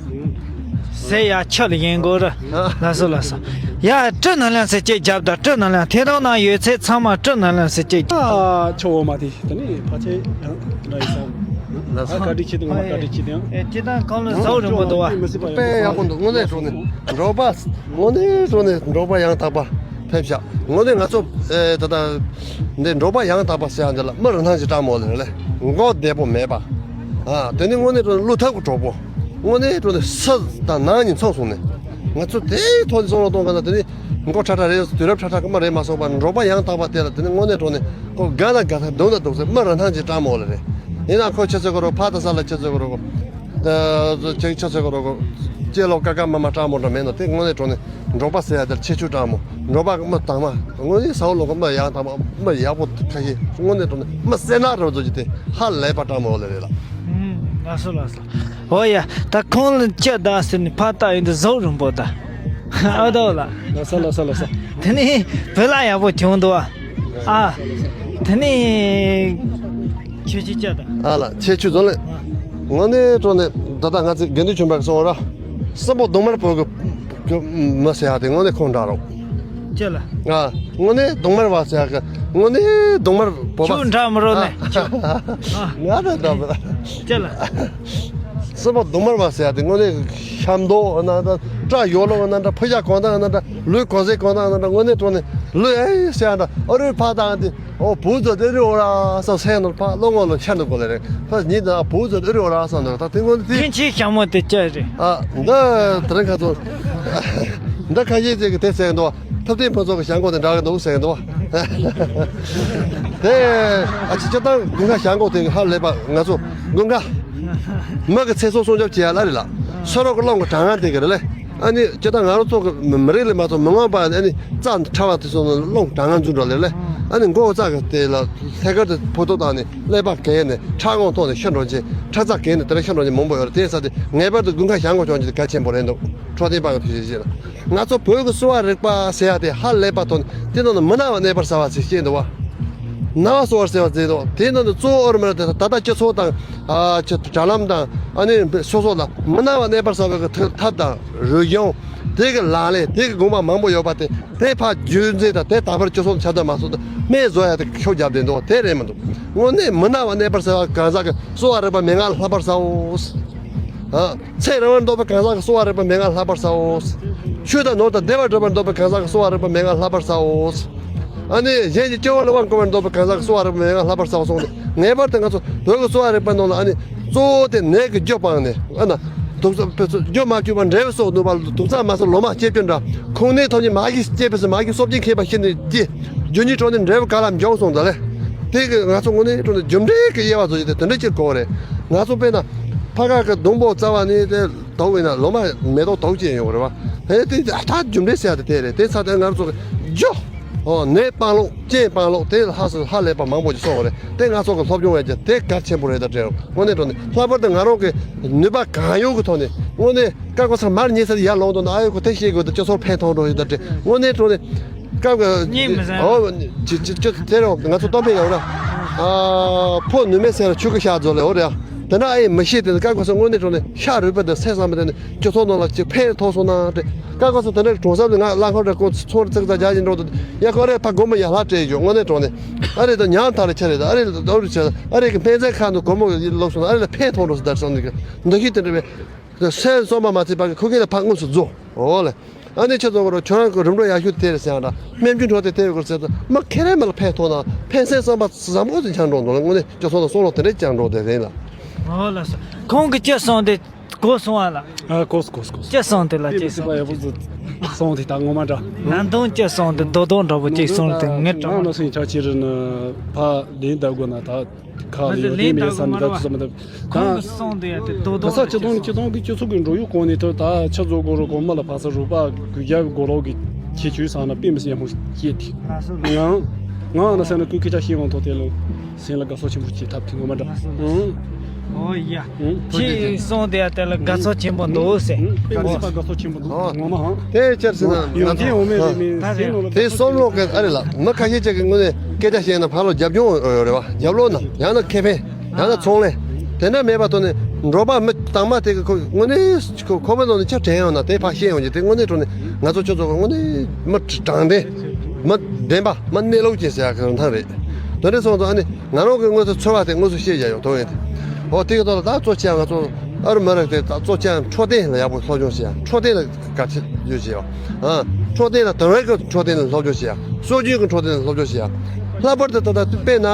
ཟས་ཡག་ཆུ་ལ་ཡིན་དགོས་རེད། ལགས་སོ་ལགས་སོ། ཡ་སྤྲི་ནང་ལན་ཟེར་གཅིག་རྒྱབ་དང་། སྤྲི་ནང་ལན་ཐེ་རང་ནང་ཡོད་ཚད་ཚང་མ་སྤྲི་ནང་ལན་ཟེར་གཅིག་ཨ་ཆུ་འོ་མ་དེ་དེ་ནས་ཕལ་ཆེར་ཡང་འདྲ་ཡིན་ས། ལགས་སོ། ཨ་བཀའ་དྲིན་ཆེ་འདུག་ང་བཀའ་དྲིན་ཆེ་འདུག་ཨེ་སྤྱིར་བཏང་ཁོང་ལ་ཟོག་རིན་པོ་འདུག་བ། དཔེ་ཡག་པོ་འདུག་དངོས་གནས་དྲང་གནས་འབྲོག་པ། དངོས་གནས་དྲང་གནས་འབྲོག་པ་ཡང་དག་པ་ཕེབས་ཤག་དངོས་གནས་ང་ཚོ་ཨེ་ད་ལྟ་འདི་འབྲོག་པ་ཡང་དག་པ་ཟེར་ཡ་འདི་ལ་མི་རིན་ཐང་ཅིག་སྤྲང་མོ་ལ་རེད་ལེ། མགོ་བདེ་པོ་མེད་པ། ཨ་དེ་ནི་དངོས་གནས་དྲང་གནས་བློ་ཐབས་ཀྱི་གྲོགས་པོ། དངོས་གནས་དྲང་གནས་ཕྱི་དང་ནང་གཉིས་མཚུངས་སོང་ནས། ང་ཚོ་དེའི་ཐོག་ནས་བསམ་བློ་གཏོང་ག་ན་དེ་ནི་མགོ་ཁྲ་ཁྲ་རེད། དུས་རབས་ཁྲ་ཁྲ་གི་མི་རེད་མ་སོང་བར་འབྲོག་པ་ཡང་དག་པ་དེ་ལ་དེ་ནི་དངོས་གནས་དྲང་གནས་ཁོ་དགའ་ན་དགའ་ཐག་སྡུག་ན་སྡུག་ཚེ་མི་རིན་ཐང་ཅིག་སྤྲང་མོ་ལ་རེད། ཡིན་ན་ཁོ་ཆུ་ཚོད་གོ་རོ་ཕ་དང་ས་ལ་ཆུ་ཚོད་གོ་རོ་གོ། ཅིག་ཆུ་ཚོད་གོ་རོ་གོ། ཅེ་ལོ་ཀ་ཀ་མ་མ་སྤྲང་མོ་འདྲ་མེད་ནོ་དེ་དངོས་གནས་དྲང་གནས་འབྲོག་པ་ཟེར་ཡ་དེར་ཁྱད་ཆོས་སྤྲང་མོ། འབྲོག་པ་མི་དྭངས་མ་དངོས་གནས་ས་འོག་ལོག་གི་མི་ཡང་དྭངས་མ་མི་ཡག་པོ་ཁ་ཤས་དངོས་གནས་དྲང་གནས་མི་སེར་ནག་རོ་ཚོ་ཅིག་དེ་ཧ་ལས་པ་སྤྲང་མོ་ལ་རེད་ལ། ཨུམ། ལགས་སོ་ལགས་སོ། འོ་ཡ། ད་ཁོང་ལ་ཅི་གདའ་ཟེར་ནས་ཕར་ལྟ་ཡོང་དུས་ཟོག་རིན་པོ་ད། ཨ་དོ་ལ། ལགས་སོ་ལགས་སོ་ལགས་སོ། དེ་ནས་བོད་ལ་ཡག་པོ་བྱུང་འདུག་ཨ། ཨ། དེ་ནས་ཁྱོད་ཅི་ཅི་ད། ཨ་ལ་ཁྱེད་ཆུ་ཚོད་ལས། དངོས་གནས་དྲང་གནས་ད་ལྟ་ང་ཚོ་དགེ་འདུན་ཆོས་འཕེལ་གྱིས་གསུངས་པ་ར། སྲིན་པོ་གདོང་དམར་བོད་ཀྱི་མི་ཟེར་ཡ་དེ་དངོས་གནས་ཁོང་འདྲ་རོགས། ཅི་ལ། ཨ། དངོས་གནས་གདོང་དམར་བ་ཟེར་ཡ་གི་དངོས་གནས་གདོང་དམར་བོད་པ། ཁྱོད་འདྲ་མི་རོ་ནས་ཁྱོད། ང་ནི་འདྲ་མི་ར། ཅི་ལ། སྲིན་པོ་གདོང་དམར་བ་ཟེར་ཡ་དེ་དངོས་གནས་ཤམ་མདོག་ན་འདྲ། སྐྲ་ཡོ་ལོ་ན་འདྲ། ཕུ་ཡ་གང་དང་ན་འདྲ། ལུས་གང་ཟེ་གང་དང་ན་འདྲ། དངོས་གནས་དྲང་གནས་ལུས་ཨེ་ཟེར་ཡ་འདྲ། ཨ་རུ་ཕ་དང་དེ་ཨོ་བུ་ཚོ་དེ་རུ་འོ་ར་སོ་སེ་ནོར་ཕ་ལོ་ངོ་ལོ་ཤ་འདུག་གོ་ལེ་རེད། ད་ཉིད་ད་བུ་ཚོ་དེ་རུ་འོ་ར་སོ་འདུག་ད་དེ་དངོས་གནས་དེ། ཁྱེད་ཆེ་ཤ་མོ་དེ་ཅི་རེད། ཨ་འདི་དེ་རིང་ཁ་ཚོ་འདི་ཁ་ཤས་ཅིག་གི་དེ་ཟེར་འདུག་ཐུབ་བསྟན་ཕུན་ཚོགས་ཀྱི་ཞྭ་མགོ་དེ་འདྲ་གི་འདུག་ཟེར་གི་འདུག་དེ་ཨ་ཅི་ཅི་ལྟར་དགུན་ཁ་ཞྭ་མགོ་དེ་ཧ་ལས་པ་ང་ཚོ་དགུན་ཁ་མི་གི་ཚེ་སྲོག་སྲུང་སྐྱོབ་བྱེད་ཡ་ལ་རེད་ལ། སོ་རོག་གི་སློང་གི་གྲང་ངར་དེ་གི་རེད་ལེ། ཨ་ནི་ཅི་ལྟར་ང་རང་ཚོ་གི་མི་རིགས་ལས་མ་ཚོགས་མི་མངོན་པ་ཨ་ནི་རྩ་ཕྲ་བ་དེ་ཚོ་ནི་སློང་གྲང་ངར་འཛུལ་འགྲོ་ལེ་ལེ། ཨ་ནི་མགོ་རྩ་གི་དེ་ལ་ཐད་ཀར་དུ་ཕོ་ཐོག་བཏང་ནས་ཀླད་པ་གས་ནས་ཁྲག་ངོ་ཐོག་ནས་ཤི་འགྲོ་ཆེ་ཁྲག་རྩ་གས་ནས་དེ་ལ་ཤི་འགྲོ་ཆེ་མང་པོ་ཡོད་རེད། དེ་ས་དེ་ངེས་པར་དུ་དགུན་ཁ་ཞྭ་མགོ་གྱོན་རྒྱུ་དེ་གལ་ཆེན་པོ་རེད་འདུག་འཕྲོད་བསྟེན་པ་གི་ཐུགས་རྗེ་ཆེ་ལ། ང་ཚོ་བོད་ཀྱི་གསོ་བ་རིག་པ་ཟེར་ཡ་དེ་ཧ་ལས་པ་ཐོན་དེ་ནང་ནས་མི་ན་བ་གནས་པར་ཟ་བ་ཟེར་བཤད་འདུག་བ། ན་བ་གསོ་བར་ཟེར་བ་ཟེར་འདུག་དེ་ནང་ནས་གཙོ་བོ་ཨོ་རི་མ་རེད་དེ་ད་ལྟ་སྤྱི་ཚོགས་དང་ཨ་ཆ་དྲ་ལམ་དང་ཨ་ནི་སོ་སོ་ལ་མི་ན་བ་གནས་པར་ཟ་བའི་གི་ཐབས་དང་རོལ་གཞུང་དེ་གི་ལག་ལེན་དེ་གི་དགོངས་པ་མང་པོ་ཡོད་པ་དེ་དེ་ཕར་རྒྱུན་འཛིན་དང་དེ་ད་བར་སྤྱི་ཚོགས་ཁྱབ་བསྒྲགས་མ་སོང་དུ་སྨན་བཟོ་ཡ་དེ་ཤུགས་རྒྱབ་བསྡད་འདུག་དེ་རེད་མི་འདུག་དངོས་གནས་མི་ན་བ་གནས་པར་ཟ་བ་གང་ཟག་གི་གསོ་བ་རིག་པ་མན་ངག་ལྷག་པར་ཟའོ། ཨ། ཚེ་རིང་བར་འདོད་པའི་གང་ཟག་གི་གསོ་བ་རིག་པ་མན་ངག་ལྷག་པར་ཟའོ། ཆོས་དང་ནོར་དང་བདེ་བར་སྒྲུབ་པར་འདོད་པའི་གང་ཟག་གི་གསོ་བ་རིག་པ་མན་ངག་ལྷག་པར་ཟའོ། ཨ་ནི་གཞན་གྱི་སྐྱེ་བ་ལ་དབང་བསྐུར་བར་འདོད་པའི་གང་ཟག་གི་གསོ་བ་རིག་པའི་མན་ངག་ལྷག་པར་གསལ་བ་སོང་སྟེ། ངེས་པར་དུ་ང་ཚོ་བོད་ཀྱི་གསོ་བ་རིག་པའི་ནང་ལ་ཨ་ནི་གཙོ་བོ་དེ་ནད་ཀྱི་རྒྱུ་སྤངས་ནས། ཨ་ན་དུག་རྩ་ཕུད་ཚོ་རྒྱུ་མ་བཅུག་པར་འབྲས་བུ་གསོག་ནུས་པ་ལ། དུག་རྩ་མ་སོགས་ལོ་མ་སྐྱེ་རྒྱུ་འདྲ། ཁུངས་སྣེ་ཐོབ་ནས་མ་གཞི་སྐྱེས་པས་སུ་མ་གཞི་གསོ་སྦྱིན་མཁས་པ་ཤི་ནས་སྐྱེ། རྒྱུ་ཉིད་གྲོགས་ནས་འབྲས་བུ་ག་ལ་འབྱུང་གསུངས་ད་ལེ། དེ་གི་ང་ཚོ་དངོས་གནས་དྲང་གནས་རྒྱུ་འབྲས་ཀྱི་དབྱེ་བ་བཟོ་རྒྱུ་དེ་དེ་འདྲ་ཅིག་གོ་རེད། ང་ཚོ་དཔེར་ན་ཕ་ག་གི་སྡོང་པོ་རྩ་བ་ནས་དེ་དོག་ཡིན་ན་ལོ་མ་མེ་ཏོག་དོག་ཅན་ཡོང་རེད་བ། ཧེ་དེ་ད་རྒྱུ་འབྲས་ཟེར་ཡ་དེ་དེ་རེད། དེ་ཚ་དེ་ང་ཚོ་གི་རྒྱུ། ཨོ་ནད་སྤང་ལོག་རྐྱེན་སྤང་ལོག་དེ་ལ་ཧ་སུ་ཧ་ལས་པ་མང་པོ་ཅིག་སོང་བ་རེད། དེ་ང་ཚོ་གི་སློབ་སྦྱོང་ཡ་རྒྱུ་དེ་གལ་ཆེན་པོ་རེད། ད་དྲན་རོགས་དངོས་གནས་དྲང་གནས་ལྷག་པར་དུ་ང་རང་གི་ནུས་པ་གང་ཡོད་ཀྱི་ཐོག་ནས་དངོས་གནས་ཀ་ཀོ་ས་མར་ཉེ་སར་ཡར་ལོང་དུ་ན་ཨ་ཡོད་ཁོ་དེ་ཤེས་དགོས་དུ་སྤྱི་ཚོགས་ཕན་ཐོགས་འགྲོ་ཡོད། ད་དྲན་དངོས་གནས་དྲང་གནས་སྐབས་གཉིད་མི་ཟ། ཨོ་ཅི་ཅི་ཅི་དེ་རོགས་ང་ཚོ་གཏམ་དཔེ་ཡོད་ར། ཨ་ཕོ་ནུ་མའི་སེམས་ལ་ཆུ་གི་ཤ་རྫོགས་ལས་འོ་རེད། དེ་ན་ཨེ་མི་ཤེས་དེ་ནི་ཀ་ཀོ་ས་དངོས་གནས་དྲང་གནས་ཤ་རུས་པ་དང་སེམས་བསམ་པ་དེ་ནི་སྤྱི་ཚོགས་ནང་ལ་ཅིག་ཕན་ཐོགས་སོང་ན་དྲན། ཀ་ཀོ་ས་དེ་འདྲ་གྲོང་གསེབ་ནས་ང་གླ་འཁོར་འདྲ་ཀོ་ཚོར་ཙིག་ཙག་རྒྱག་བཞིན་འགྲོ་དུས་ཡ་ཁོ་རེ་ཕ་སྒོར་མོ་ཡར་ལྷག་སྤྲད་ཡོད། དངོས་གནས་དྲང་གནས་ཨ་རེ་དང་ཉམ་ཐག་རེ་ཆ་རེ་དང་ཨ་རེ་ལ་ཨ་རེ་ཆ་ཨ་རེ་གི་སྨན་རྫས་ཁག་ནང་སྒོར་མོ་ལོག་སོང་ན་ཨ་རེ་ལ་ཕན་ཐོགས་འགྲོ་སོང་ད་བསམ་ནས་གི་འདུ་ཤེས་དེ་འདྲ་བས་སེམས་བསམ་པ་མ་ཚིག་པ་གི་ཁུ་ཁེ་ལ་ཕ་དངོས་སུ་རྫོགས་འོ་ལེ། ཨ་ནི་ཁྱེད་ཚོ་གོ་རོ་ཁྱོད་རང་གི་རིམ་གྲོ་ཡག་ཤོས་དེ་རེད་ཟེར་ཡང་འདྲ། སྨན་བཅོས་འཕྲོ་དེ་དེ་ཡོད་གི་ཟེར་ཚོ་མ་ཁེ་རེ་མ་ལ་ཕན་ཐོགས་ན་ཕན་སེམས་བསམ་པ་བཟང་པོ་ཞིག་ཆགས་འགྲོ་འདུག་ལ། དངོས་གནས་ཁྱེད་ཚོ་ལ་བསམ་བློ་དེ་འདྲས་ཀྱང་འགྲོ་དེ་རེད་ལ། ཨོ་ལགས་སོ། ཁོང་གི་ཅི་གསུངས་དེ་གོ་སོང་བ་ལ། ཨ་གོ་སོང་གོ་སོང་གོ་སོང་། ཅི་གསུངས་དེ་ལ་ཅི་གསུངས་དེ་ཡག་པོ་གསུངས་དེ་ད་ངོ་མ་འདྲ། ན་དུང་ཅི་གསུངས་དེ་རྡོག་རྡོག་འདྲ་པོ་ཅི་གསུངས་དེ་ངས་དྲང་ང་ན་སེང་ཆ་ཅི་རེད་ན་ཕ་ལེན་ད་དགོས་ན་ད། ཁག་ལ་ཡོད་དེ་མེད་བསམ་ད་ཚོད་བསམ་ད། ཁོང་གི་གསུང་དེ་ཡང་དེ་རྡོག་རྡོག་ས་ཆ་སྟོང་ཆ་སྟོང་གི་སྤྱི་ཚོགས་ཀྱི་འགྲོ་ཡུལ་གོང་ནས་ཐོན་ད་ཆ་ཚོ་གོ་རུ་གོ་མ་ལ་ཕ་ས་རུ་པ་གུ་རྒྱ་གོ་ལོག་གི་ཁྱེད་ཆོས་སང་ན་དཔེ་མི་སྲིད་ཡག་པོ་སྐྱེས་ཏེ། ང་ང་ན་ས་ན་ཀུ་ཁྱེད་ཅག་ཤེས་ཡོང་ཐོག་དེ་ལ་སེམས་ལ་དགའ་ཚོར་ཆེན་པོ་སྐྱེས་ཐབས་དེ་ངོ་མ་འདྲ། ཨོ་ཡ། ཁྱེད་གསུང་དེ་ཡང་དེ་ལ་དགའ་ཚོར་ཆེན་པོ་འདུག་ཟེར། དཔེ་མི་སྲིད་པ་དགའ་ཚོར་ཆེན་པོ་འདུག་ངོ་མ་ཧང་། དེ་ཆར་སྲིད་ན་ཡོང་ཐེངས་འོ་མེད་རེད་མེད་ཟེར་ནོ་ལ་དེ་སོམ་ལོག་གི་ཨ་རེ་ལ་མི་ཁ་ཤས་ཅིག་གི་ངོས་ནས་སྐད་ཆ་བཤད་ན་ཕར་ལོག་རྒྱབ་ལྗོངས་ཡོད་རེད་བ། རྒྱབ་ལོགས་ན་ཡང་ན་ཁེ་ཕན་ཡང་ན་ཚོང་ལས་དེ་འདྲ་མེད་པ་ཐོག་ནས་འབྲོག་པ་མི་དང་མ་དེ་གི་ཁོ་དངོས་གནས་ཁོ་ཁོ་པའི་ནང་ནས་ཆ་དྲན་ཡོང་ན་དེ་ཕར་བཤད་ཡོང་གི་དེ་དངོས་གནས་དྲང་གནས་ང་ཚོ་ཁྱོད་ཚོ་གི་དངོས་གནས་མི་དྲང་བདེན་མི་བདེན་པ་མི་གནས་ལུགས་ཅན་ཟེར་ཡག་གི་རིན་ཐང་རེད། དེ་འདྲ་སོང་ཙང་ཨ་ནི་ང་རང་གི་དངོས་སུ་ཚོར་བ་དེ་དངོས་སུ་བཤད་བཞག་ཡོད་དོ་ཡིན་ཏེ། འོ་དེ་གི་ཐོག་ལ་ད་གཙོ་ཆེ་ང་ཚོ་ཨ་རུ་མ་རག་དེ་ད་གཙོ་ཆེ་འཕྲོད་བསྟེན་ལ་ཡག་པོ་སློབ་སྦྱོང་བྱེད་ཡ། འཕྲོད་བསྟེན་ལ་ག་ཚད་ཡོད་བྱེད་ཡ། ཨ་འཕྲོད་བསྟེན་ལ་དེང་རབས་ཀྱི་འཕྲོད་བསྟེན་ལ་སློབ་སྦྱོང་བྱེད་ཡ། སྲོལ་རྒྱུན་གྱི་འཕྲོད་བསྟེན་ལ་སློབ་སྦྱོང་བྱེད་ཡ། ལྷག་པར་དུ་ད་ལྟ་དཔེར་ན་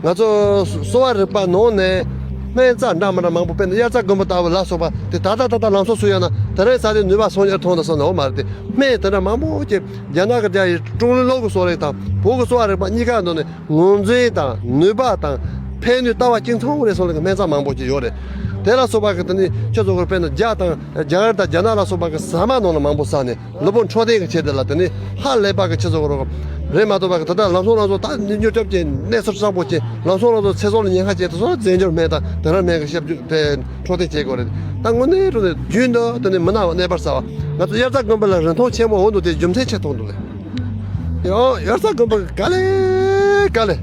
ང་ཚོ་གསོ་བ་རིག་པ་ནང་ནས་སྨན་རྩ་འདྲ་མི་འདྲ་མང་པོ་དཔེར་ན་དབྱར་རྩྭ་དགུན་འབུ་ལྟ་བུ་ལ་སོགས་པ་དེ་ད་ལྟ་ད་ལྟ་ལམ་སང་སུ་ཡོད་ན་དེ་རིང་ས་དེ་ནུས་པ་སོང་ཉར་ཐོང་དང་སོང་ན་འོ་མ་རེད་དེ། སྨན་དེ་འདྲ་མང་པོ་ཅིག་རྒྱ་ནག་གི་རྒྱ་ཡི་ཀྲུང་ལི་ལོག་གི་གསོ་རིག་དང་བོད་ཀྱི་གསོ་བ་རིག་པ་གཉིས་ཀ་ནང་ནས། ངོས་འཛིན་དང་ནུས་པ་དང་ཕན་ནུས་ལྟ་བ་གཅིག་མཚུངས་རེད་སོང་ལ་གི་སྨན་རྩ་མང་པོ་ཅིག་ཡོད་རེད། དེ་ལ་སོགས་པ་གི་དེ་ནི་ཁྱེད་ཚོ་གི་དཔེར་ན་རྒྱ་དང་རྒྱ་གར་དང་རྒྱ་ནག་ལ་སོགས་པ་གི་ཟ་མ་ནང་ལ་མང་པོ་ཟ་ནས་ལུས་པོ་འཕྲོད་བསྟེན་གི་ཆེད་དུ་ལ་དེ་ནི་ཧ་ལས་པ་གི་ཁྱེད་ཚོ་གི་རོགས་རེད་མ་གཏོགས་པ་གི་ད་ལྟ་ལམ་སང་ལམ་སང་ད་ནི་མྱུར་སྐྱོབ་ཅན་གནས་ཚུལ་དྲག་པོ་ཅན་ལམ་སང་ལམ་སང་ཚེ་སྲོག་ལ་ཉེན་ཁ་ཅན་དེ་ཚོ་རྫས་འགྱུར་སྨན་དང་དེ་འདྲ་སྨན་གི་ཞབས་ཞུ་དེ་འཕྲོད་བསྟེན་བྱེད་དགོས་རེད། ད་དངོས་གནས་དྲང་གནས་རྒྱུན་དུ་དེ་ནི་མི་ན་བ་གནས་པར་ཟ་བ། ང་ཚོ་དབྱར་རྩྭ་དགུན་འབུ་ལ་རིན་ཐང་ཆེན་པོ་འོང་འདུག་དེ་རྒྱུ་མཚན་ཆེ་མཐོང་འདུག་ལེ། ཡང་དབྱར་རྩྭ་དགུན་འབུ་ག་ལེ་ག་ལེ།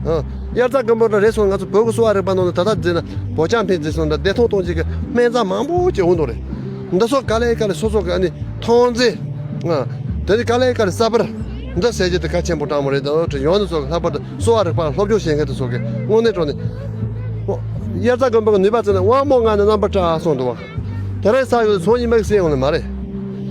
ཨ། དབྱར་རྩྭ་དགུན་འབུ་རེད་སོང་ང་ཚོ་བོད་ཀྱི་གསོ་བ་རིག་པ་ནང་ནས་ད་ལྟ་བརྩིས་ན་བོད་ཇ་འཕེལ་རྩིས་སོང་ད་བདེ་ཐང་གཏོང་བྱེད་ཀྱི་སྨན་རྩྭ་མང་པོ་ཅིག་འོང་འདུག་རེད། འདི་ཚོ་ག་ལེ་ག་ལེ་སོ་སོ་གི་ཨ་ནི་ཐོན་རྫས། ཨ། དེ་ནི་ག་ལེ་ག་ལེ་ས་པར་འདི་ཟེར་རྒྱུ་དེ་གལ་ཆེན་པོ་དྲང་མོ་རེད། འདི་ཡོང་ནི་ཚོ་གི་ལྷག་པར་དུ་གསོ་བ་རིག་པ་ལ་སློབ་སྦྱོང་བྱེད་མཁན་དེ་ཚོ་གི་དངོས་གནས་དྲང་གནས། དབྱར་རྩྭ་དགུན་འབུ་གི་ནུས་པ་བརྩིས་ན་དབང་པོ་ལྔ་ནི་རྣམ་པར་བཀྲ་གསུངས་འདུག་བ། དེ་རིང་ས་ཡོད་སོང་ཉི་མ་གི་སེ་ཡོང་ནི་མ་རེད།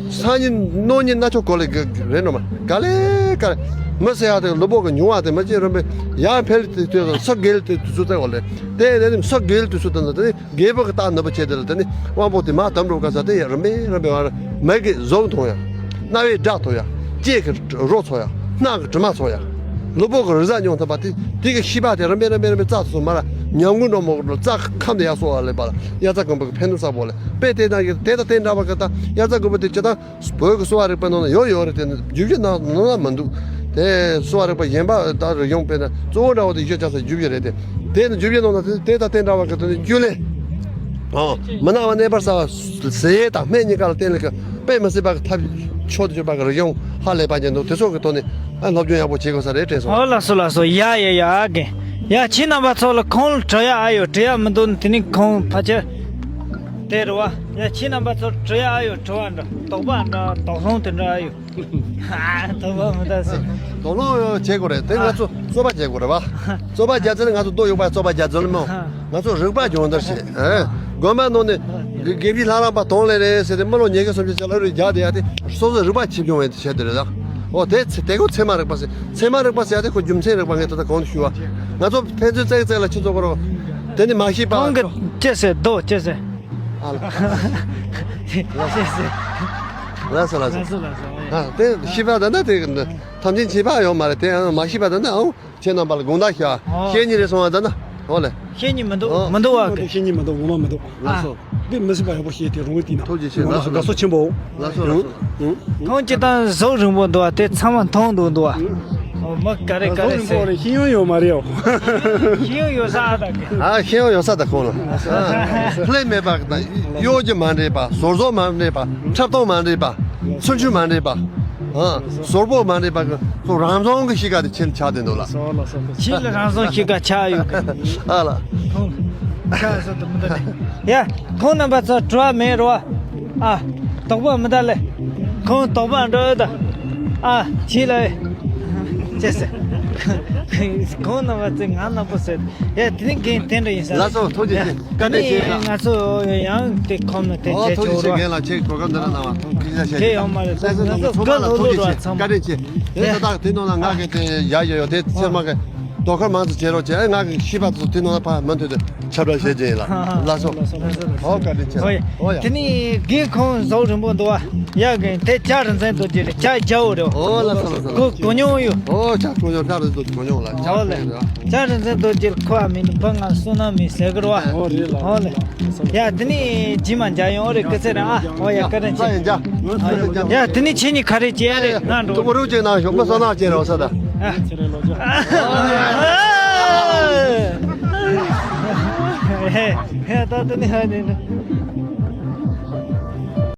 སང་ཉིན་གནངས་ཉིན་གནངས་ཆུ་གོ་ལེ་གི་རེད་ནོ་མ་ག་ལེ་ག་ལེ། མི་ཟེར་ཡ་དེ་ལུས་པོ་གི་མྱོང་བ་དེ་མི་ཅི་རིམ་པས་ཡར་འཕེལ་དེ་དུས་སུ་ས་རྒལ་དེ་དུས་སུ་བཙལ་བ་ལས་དེ་ནས་ནི་ས་རྒལ་དུས་སུ་དེ་ནི་དེ་ནི་རྒད་པོ་གི་རྟགས་ནུས་པ་བྱས་དེ་ལ་དེ་ནི་དབང་པོ་དེ་མར་དམ་འགྲོ་ག་ས་དེ་ཡ་རིམ་པས་རིམ་པས་བར་མིག་གི་གཟུགས་མཐོང་ཡ། རྣ་བའི་སྒྲ་ཐོས་ཡ། ལྕེ་གི་རོ་ཚོར་ཡ། སྣ་གི་དྲི་མ་ཚོར་ཡ། ལུས་པོ་གི་རེག་བྱ་མྱོང་ཐུབ་པ་དེ་དེ་གི་ཤེས་པ་དེ་རིམ་པས་རིམ་པས་རིམ་པས་རྩ་སོ་སོ་མར་ཉམས་རྒུད་འགྲོ་མོ་གི་རྩ་ཁམས་དེ་ཡར་གསོ་བ་ལས་པ་ལ་དབྱར་རྩྭ་དགུན་འབུ་གི་ཕན་ནུས་གསལ་པོ་ལས་དཔེ་དེ་དང་གི་དེ་དང་དེ་འདྲ་བ་གི་ད་དབྱར་རྩྭ་དགུན་འབུ་དེ་སྤྱིར་བཏང་བོད་ཀྱི་གསོ་བ་རིག་པའི་ནང་ན་ཡོད་ཡོད་རེད། དེ་ནི་རྒྱུད་བཞི་ནང་ནང་ལ་མི་འདུག་དེ་གསོ་བ་རིག་པ་གཞན་པ་དང་རིག་གཞུང་དཔེར་ན་གཙོ་བོ་འདྲ་བོ་དེ་བཞི་ཆ་ས་རྒྱུད་བཞི་རེད་དེ། དེ་ནི་རྒྱུད་བཞི་ནང་ན་དེ་དེ་དང་དེ་འདྲ་བ་གི་དེ་ནི་རྒྱུད་ལས། ཨོ། མི་ན་བ་གནས་པར་གསལ་བ་ཟས་དང་སྨན་གཉིས་ཀ་ལ་བརྟེན་ལས་ཀྱི་དཔེ་མི་སྲིད་པ་གི་ཐབས་མཆོག་ཏུ་གྱུར་པ་གི་རིག་གཞུང་ཧ་ལས་པ་ཅན་འདུག་དེ་ཚོ་གི་ཐོག་ནས་ཨ་སློབ་སྦྱོང་ཡག་པོ་བྱེད་དགོས་ས་རེད་དྲན་སོང་། ཨོ་ལགས་སོ་ལགས་སོ། ཡ་ཡ་ཡ་ཨ་གེ། ཡ་ཁྱེད་རྣམ་པ་ཚོ་ལ་ཁོང་ལ་དྲི་ཡ་ཨ་ཡོད། དྲི་ཡ་མི་འདུག་ན་དེ་ནི་ཁོང་ཕལ་ཆེར་དེ་རེད་བ། ཡ་ཁྱེད་རྣམ་པ་ཚོ་དྲི་ཡ་ཨ་ཡོད། དྲི་བ་འདྲ་དོགས་པ་འདྲ་དོགས་སློང་དེ་འདྲ་ཨ་ཡོད། ཨ་དོགས་པ་མི་འདུག་ཟེར། དོགས་སློང་བྱེད་དགོས་རེད། དེ་ང་ཚོ་རྩོད་པ་བྱེད་དགོས་རེད་བ། རྩོད་པ་རྒྱག་ཚེ་ང་ཚོ་རྡོ་གཡུག་པ་རྩོད་པ་རྒྱག་ཚུལ་མོ། ང་ཚོ་རིག་པ་སྦྱོང་བརྡར་བྱེད། ཨ་དགོན་པ་ནང་ནས་དགེ་དགེ་བཤེས་ལྷ་རམས་པ་དང་ལས་རེད་ཟེར་ཏེ་མི་ལོ་ཉི་ཤུ་སུམ་ཅུ་ཅིག་ལ་རུ་རྒྱག་བསྡད་ཡ་དེ་སོ་སོའི་རིག་པ་ཆེ་སྦྱོང་བའི་ཆེད་དུ་རེད་ད། ཨོ་དེ་ཚེ་དེ་ཁོ་ཚད་མ་རིག་པ་ཟེར། ཚད་མ་རིག་པ་ཟེར་ཡ་དེ་ཁོ་རྒྱུ་མཚན་རིག་པ་ངས་ད་ལྟ་གོང་དུ་ཞུ་བ། ང་ཚོ་ཕན་ཚུན་བཙལ་བཙལ་ལ་ཁྱི་ཚོ་ཁོ་རོ། དེ་ནི་མ་ཤེས་པ། ཁོང་གི་ཅི་ཟེར་རྡོ་ཅི་ཟེར། ཨ་ལ། ཅི་ཟེར། ལགས་སོ་ལགས་སོ། ལགས་སོ་ལགས་སོ། ཨ་དེ་ཤེས་པ་ད་ན་དེ་ཐམས་ཅད་མཁྱེན་པ་ཡོད་མ་རེད། དེ་མ་ཤེས་པ་ད་ན་ཨང་། ཁྱེད་རྣམ་པ་ལ་དགོངས་དག་ཞུ། ཨོ། བཤེས་གཉེན་རེ་སོང་བ་ད་ན། ཨོ་ལེ། བཤེས་གཉེན་མི་འདུག་ཨོ། མི་འདུག་བ་གི། བཤེས་གཉེན་མི་འདུག་ངོ་མ་མི་འདུག་ལགས་སོ། འདི་མི་སྲིད་པ་ཡག་པོ་ཤེས་ཏེ་རུང་བའི་དེ་ན། ཐུགས་རྗེ་ཆེ། ལགས་སོ། དགའ་བསུ་ཆེན་པོ། ལགས་སོ་ལགས་སོ། ཁོང་སྤྱི་བཏང་གཟུགས་རིང་པོ་འདུག་བ་དེ་ཚང་མ་མཐོང་འདུག་འདུག་བ། ཨོ་མི་ག་རེ་ག་རེ་ཟེར། གཟུགས་རིང་པོ་རེད། ཤེས་ཡོན་ཡོད་མ་རེད་ཨོ། ཤེས་ཡོན་ཡོད་ས་ཨ་ད་གི། ཨ་ཤེས་ཡོན་ཡོད་ས་ད་ཁོང་ལ། ཨ་ལྷད་མེད་པ་དང་གཡོ་སྒྱུ་མ་འདྲེས་པ། ཟོར་ཟོར་མ་འདྲེས་པ། འཁྲབ་སྟོང་མ་འདྲེས་པ། ཚུལ་འཆོས་མ་འདྲེས་པ། ཨ་ཟོར་པོ་མ་འདྲེས་པ་གི་ཁོ་རང་བྱུང་གི་གཤིས་ཀ་དེ་ཁྱེད་ཆགས་བསྡད་འདུག་ལ། ཁྱེད་ལ་རང་བྱུང་གཤིས་ཀ་ཆགས་ཡོད་གི། ཨ་ལ། ཁོང་ཆགས་སོ་དུ་མི་འདུག་ལེ། ཡ། ཁོང་རྣམ་པ་ཚོ་དྲི་བ་མེད་རོ། ཨ། དོགས་པ་མི་འདུག་ལེ། ཁོང་དོགས་པ་འགྲོ་ཡོད་ད། ཨ། ཁྱེད་ལ། ཅེས་ཟེར། ཁོང་རྣམ་པ་ཚོས་ང་རྣམ་པ་ཟེར། ཡ་དེ་ནི་རྒན་དེ་འདྲ་ཡིན་ས་ལགས་སོ། ཐུགས་རྗེ་ཆེ། བཀའ་དྲིན་ཆེ་ལགས། ང་ཚོ་ཡང་དེ་ཁོམ་ན་དེ། ཨོ་བྱེད་ཆོག་རོགས། ཨོ་ཐུགས་རྗེ་ཆེ། རྒན་ལགས་ཁྱེད་གོ་སྐབས་འདི་འདྲ་གནང་བ་ཐུགས་རྗེ་ཆེ། དེ་ཡོང་མ་རེད། ང་ཚོ་སྐུ་ལ་ལྷོད་ལྷོད་རོགས་ཚང་མ། བཀའ་དྲིན་ཆེ། དེ་ད་ལྟ་དེ་ནང་ལ་ང་གི་དེ་ཡ་ཡ་ཡོད་དེ་ཚེ་མ་གི་དོ་ཁུར་མང་ཙམ་བྱེད་རོགས་བྱེད། ང་གི་ཤེས་པ་ཚོ་དེ་ནང་ལ་ཕར་མུ་མཐུད་དུ་ཁྱབ་བསྒྲགས་བྱེད་ཀྱི་ཡིན་ལགས། ལགས་སོ། ཨོ་བཀའ་དྲིན་ཆེ། ཨོ་ཡ། ཨོ་ཡ། དེ་ནི་རྒན་ཁོང་གཟུགས་རིང་པོ་འདུག་བ། ཡ་གི་དེ་ལྕགས་རིན་ཆེན་རྡོ་རྗེ་རེད། ལྕགས་རྒྱལ་པོ་རེད། ཨོ་ལགས་སོ་ལགས་སོ། གོ་གོ་མྱོང་ཡོད། ཨོ་ལྕགས་གོ་མྱོང་། ལྕགས་རིན་ཆེན་རྡོ་རྗེ་གོ་མྱོང་ལགས། ཨོ་ལགས། ལྕགས་རིན་ཆེན་རྡོ་རྗེ་ཁོ་ཨ་མིན་འབངས་ང་བསོད་ནམས་མི་ཟེར་གི་རེད་བ། ཨོ་རེད་ལགས། ཨོ་ལགས། ཡ་དེ་ནི་རྗེས་མ་མཇལ་ཡོང་། ཨོ་རེད། སྐུ་ཚེ་རིང་ཨ། ཨོ་ཡ་བཀའ་དྲིན་ཆེ། ཡ་ཡ། ཡ་དེ་ནི་ཁྱེད་གཉིས་ག་རེ་བྱེད་ཡ་རེད། ང་འགྲོ། ཏུ་བ་རུ་ཅེ་ན་ཞོགས་པ་ས་ན་ཅེ་རོ་ས་ད། ཨ། ཧེ་ཧེ་ད་དེ་ནི་ཧ་ནི་ནི།